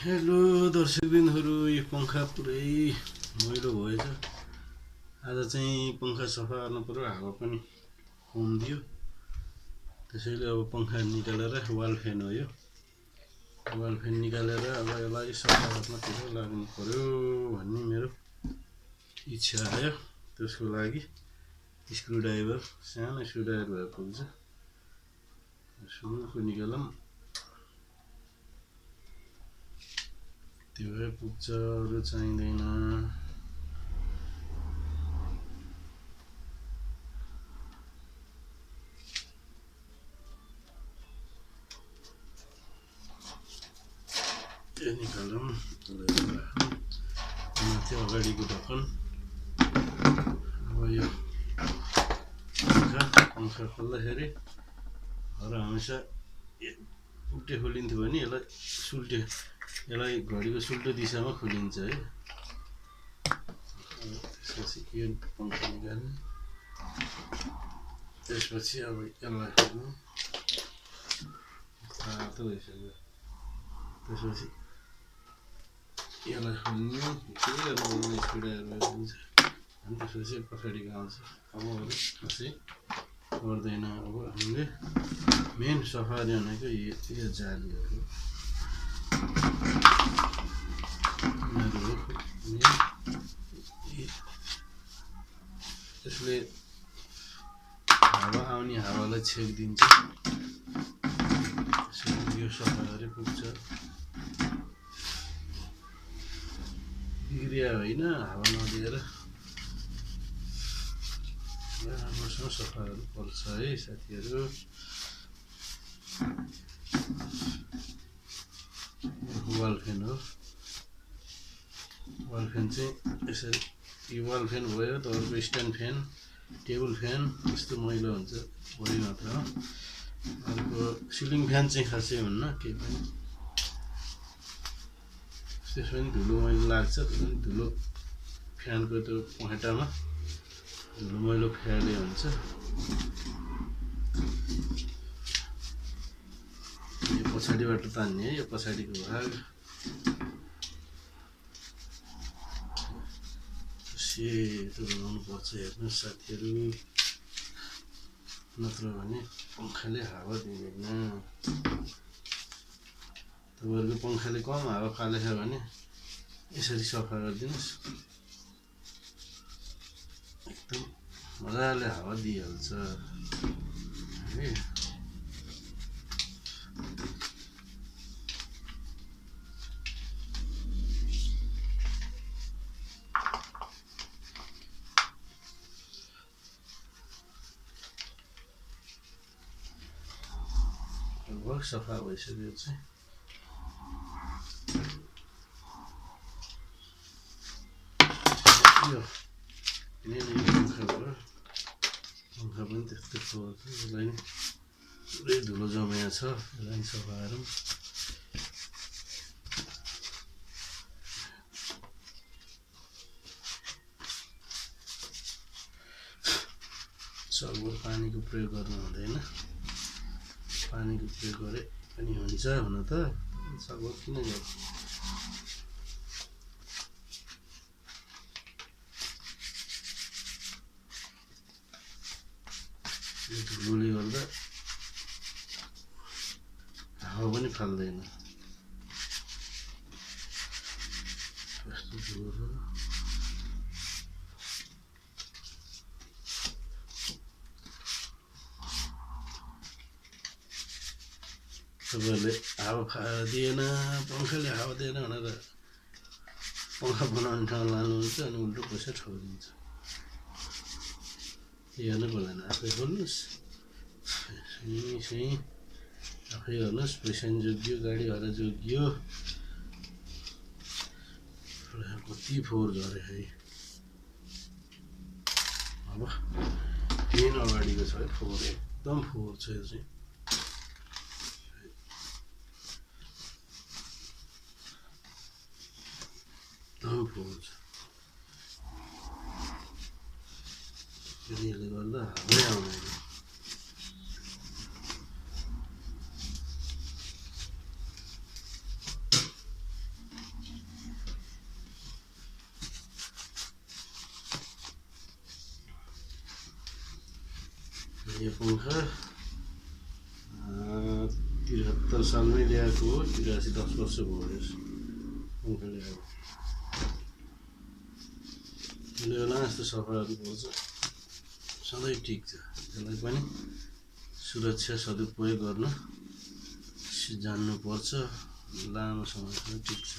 Hello दर्शकबिनहरू, यो पंखा पुरै मैलो भएछ। आज चाहिँ पंखा सफा गर्न पर्यो, हावा पनि कम दियो। त्यसैले अब पंखा निकालेर वाल फ्यान हो यो, वाल फ्यान निकालेर अब यसलाई सफा गर्नतिर लाग्नु पर्यो भन्ने मेरो इच्छा आयो। त्यसको लागि स्क्रुड्राइभर, सानो स्क्रुड्राइभर भए पुग्छ। सुरुको निकालौँ, त्यो भए पुग्छ, अरू चाहिँदैन। त्यो निकालौँ, माथि अगाडिको ढक्कन। अब यो पंखा खोल्दाखेरि हमेसा उल्टे खोलिन्थ्यो भने यसलाई सुल्टे, यसलाई घडीको सुल्टो दिशामा खोलिन्छ है। त्यसपछि यो पंखा निकाल्ने, त्यसपछि अब यसलाई खोल्नु, तातो भइसक्यो। त्यसपछि यसलाई खोल्ने, के गर्नु स्क्रुड्राइभर हुन्छ अनि त्यसपछि पछाडिको आउँछ। अब अरू खासै पर्दैन। अब हामीले मेन सफा भनेको यो जालीहरू, यसले हावा आउने हावालाई छेकिदिन्छ। यो सफा गरे पुग्छ। बिग्रिया होइन, हावा नदिएर राम्रोसँग सफा गर्नुपर्छ है साथीहरू। वाल फ्यान हो, वाल फ्यान चाहिँ यसरी, यो वाल फ्यान भयो त अर्को स्ट्यान्ड फ्यान, टेबल फ्यान यस्तो मैलो हुन्छ बढी मात्रामा। अर्को सिलिङ फ्यान चाहिँ खासै हुन्न, केही पनि त्यसमा पनि धुलो मैलो लाग्छ। धुलो फ्यानको त्यो पखेटामा धुलो मैलो फ्याले हुन्छ। यो पछाडिबाट तान्ने है, यो पछाडिको भाग सेतो बनाउनु पर्छ। हेर्नुहोस् साथीहरू, नत्र भने पंखाले हावा दिँदैन। तपाईँहरूको पंखाले कम हावा फालेछ भने यसरी सफा गरिदिनुहोस्, एकदम मजाले हावा दिइहाल्छ है। लगभग सफा भइसक्यो चाहिँ। यो पंखा भयो, पंखा पनि त्यस्तै खोल्छ। यसलाई नि पुरै धुलो जमेको छ, यसलाई सफा गरौँ। सकभर पानीको प्रयोग गर्नु हुँदैन, पानीको प्रयोग गरे पनि हुन्छ हुन त, सकभर किन गर्नु। धुलोले गर्दा हावा पनि फाल्दैन। कस्तो धुलो छ। तपाईँहरूले हावा दिएन, पंखाले हावा दिएन भनेर पंखा बनाउने ठाउँ लानुहुन्छ अनि उल्टो पैसा ठोकिदिन्छ। हेर्नु पर्दैन, आफै खोल्नुहोस्, आफै हेर्नुहोस्। पैसा नि जोगियो, गाडी भाडा जोगियो। कति फोहोर झऱ्यो है। अब मेन अगाडिको छ है फोहोर, एकदम फोहोर छ यो चाहिँ। एकदम फोहोर छ, यसले गर्दा हावै आउँदैन। यो पङ्खा 73 सालमै ल्याएको हो, 83 10 वर्ष भयो यस पङ्खा ल्याएको। यसले बेला यस्तो सफा गर्नुपर्छ, सधैँ ठिक छ। त्यसलाई पनि सुरक्षा सदुपयोग गर्न जान्नुपर्छ, लामो समयसम्म ठिक छ।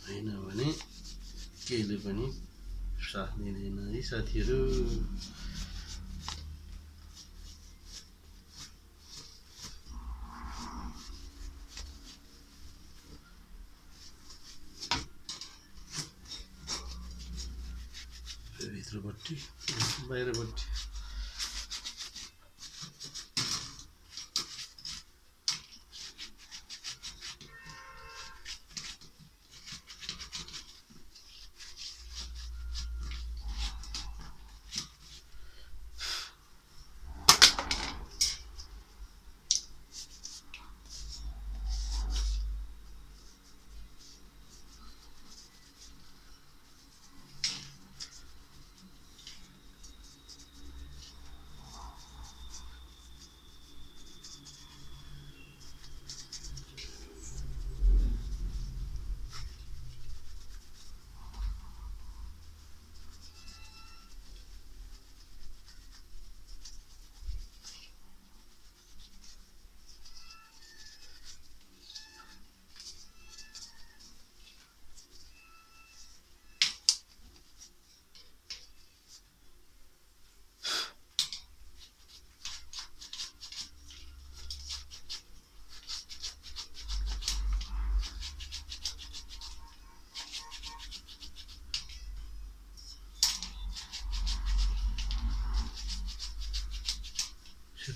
होइन भने केहीले पनि साथ दिँदैन है साथीहरू। भित्रपट्टि बाहिरपट्टि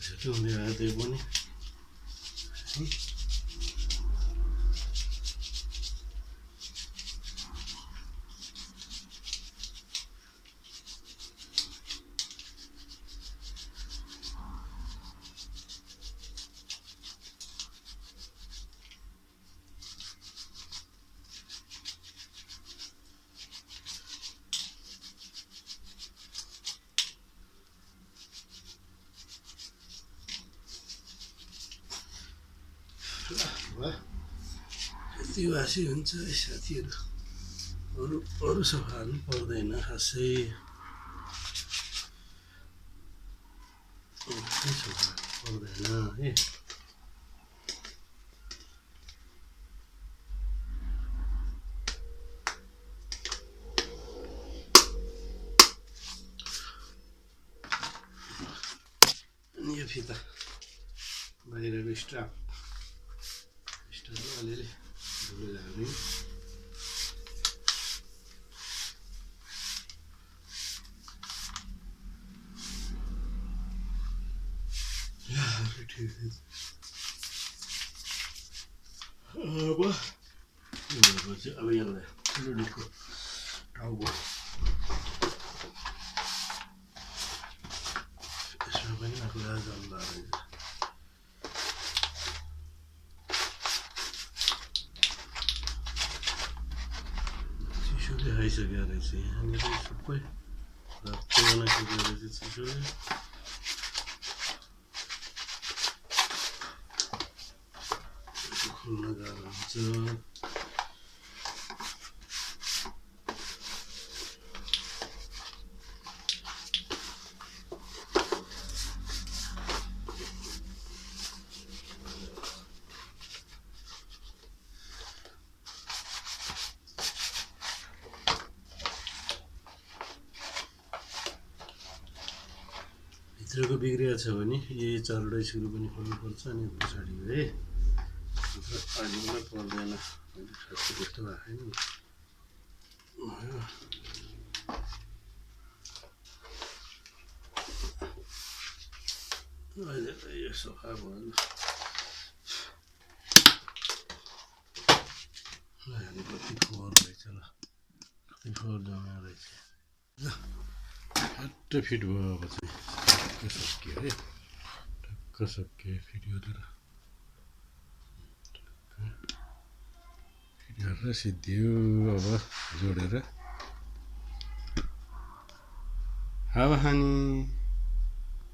छिटो हुँदै आयो त्यो पनि। यति वासी हुन्छ है साथीहरू, अरू सफा हाल्नु पर्दैन खासै। सफा पर्दैन है। अनि यो फिता बाहिरको स्ट्राप अलिअलि धुलो लाग्ने। अब यसलाई लुडीको टाउको यसमा पनि आफूलाई जम्दा रहेछ। देखाइसकेको रहेछ यहाँनिर सबै रक्ती बनाइसकेको रहेछ चिसोले। खोल्न गाह्रो हुन्छ। भित्रको बिग्रिएको छ भने यही चारवटा स्क्रु पनि खोल्नुपर्छ। अनि पछाडि है अहिले पर्दैन, खासै त्यस्तो भएको छैन। अहिले त यो सफा भयो। कति फोहोर रहेछ ल, कति फोहोर जमा रहेछ ल। ठ्याट्ट फिट भयो। अब चाहिँ टक्क सक्यो है, टक्क सक्यो फिट गरेर। फिट गरेर सिद्धियो अब जोडेर हावाखानी